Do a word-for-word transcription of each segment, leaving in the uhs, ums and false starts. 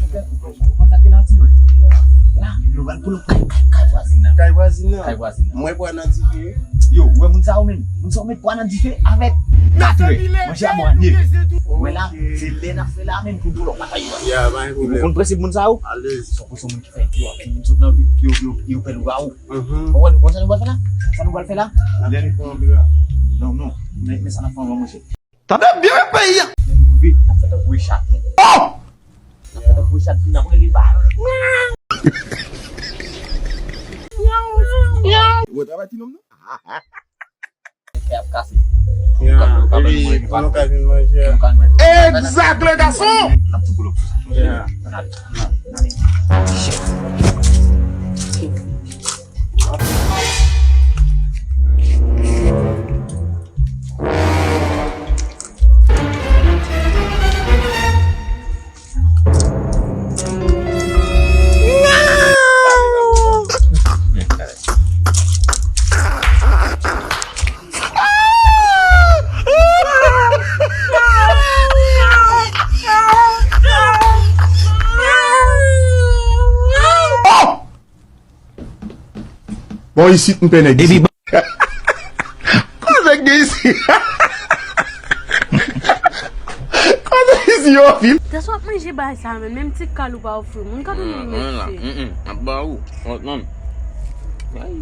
Ou konn sa k gen la, ti non? La, nou pral pull up kay, kay, kay vwazin nan. Kay vwazin nan. Kay vwazin nan. Mwen pral nan dife. Yo, ou wè moun sa yo menm? Moun sa yo met pwa nan dife avèk kat frè. Manje a manje. Ou wè la, se lè n ap fè la menm pou dolo batay yo. Ya, pa gen pwoblèm. Ou konn prensip moun sa yo? Alèz. Se yon moun ki fè yo, yo, yo, yo pè lougawou. Mhm. Ou konprann, ou konn sa nou pral fè la? Sa nou pral fè la? Lè nou... Non, non. Men, men sa n ap fè anvan, monchè. Tande byen, peyi a. Lè nou rive, n ap fè tankou Richard, men. Oh! N ap fè tankou Richard, n ap rele ba. Ou wè travay ti nonm nan? Kè ap kase. Ya, epi pou nou ka vin manje a. Exact, le garçon! N ap tou pull up sou sa. Ya. N ale, n ale, n ale. Bon, isit m pè nèg isit. Koze k gen isit? Koze isit yo fil. Gason ap manje bagay sa menm, menm ti kal ou pa ofri moun, gad yon moun mesye. Ap ba ou, frantman.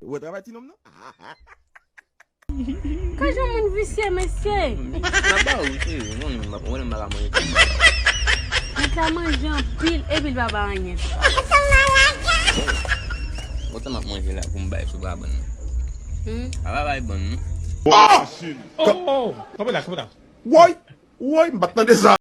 Ou wè travay ti nonm nan? Ka jan moun visye, mesye. Nèg la manje anpil epi l pa bay anyen. Bon, tan m ap manje la pou m bay sou pa bann nan. Hmm? Pa bay bann nan. Oh! Kanpe la, kanpe la. Woy! Woy, m pa t tande sa.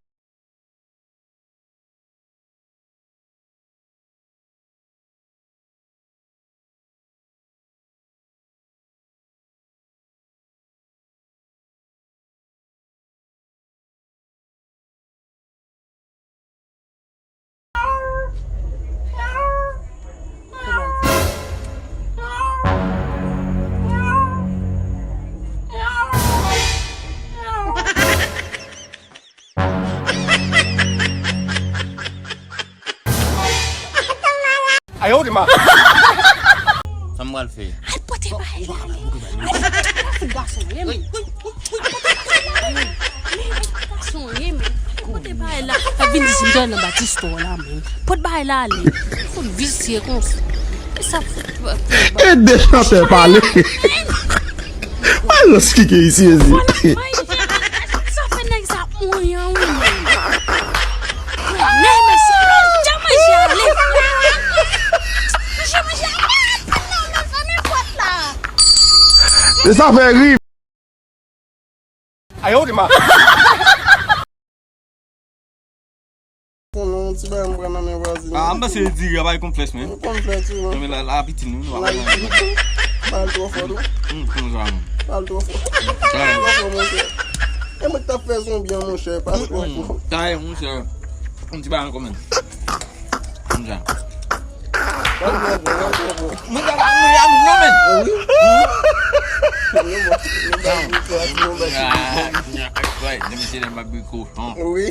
Ayo, di ma. Sa m pral fè? Al pote bagay la ale. Al pote bagay la ale. Gason ye, men. Men, gason ye, men. Al pote bagay la. Sa vin di si m nan batistò la, men. Pot bagay la ale. Fout visye konsa. E sa fout. E de chantè pale. Alòs ki gen isi ezi. Sa fè nèg sa ap mouri an wi menm. Men mesye, jan manje ale. Jan manje ale. Mezanmi, pòt la. E sa fè ri. Ayo, di ma. Konnen yon ti bagay m pran nan men vwazin. Ah, m panse li di, a bay konplèks, men. Konplèks, wi, men. Non, men la, la, piti, nou, nou, la, piti, ba l twò fò, non. Hum, konn sa, non. Ba l twò fò. Ba l twò fò, monchè. E mwen k t ap fè zonbi an, monchè, pa twò fò. Tayè, monchè. Yon ti bagay ankò, men. Konn sa. Ba l twò fò, ba l twò fò. Mwen ta ka manje a moun nan, men. Wi. Wi.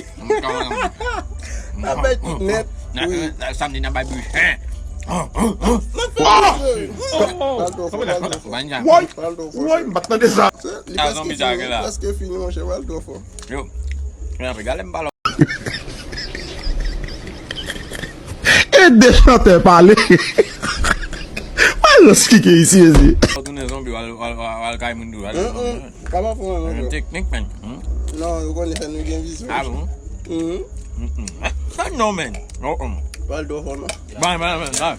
N ap bay tout nèt. Wi. Samdi n ap bay bri. N ap fè misye. Woy, woy, m pa t tande sa. Li prèske fini, li prèske fini, monchè, ba l twò fò. Yo. Gade m pale. E de chantè pale. Alòs ki gen isi ezi. Ou tounen zonbi, w al, w al, w al, w al kay moun tou, w al tounen zonbi. Kaba fè mwen, non. Teknik, men. Non, ou konnen fè nou gen vizyon. Ah bon? Mhm. Non, men. Oh, oh. Ba l twò fò, non. Ban, ban, ban, ban.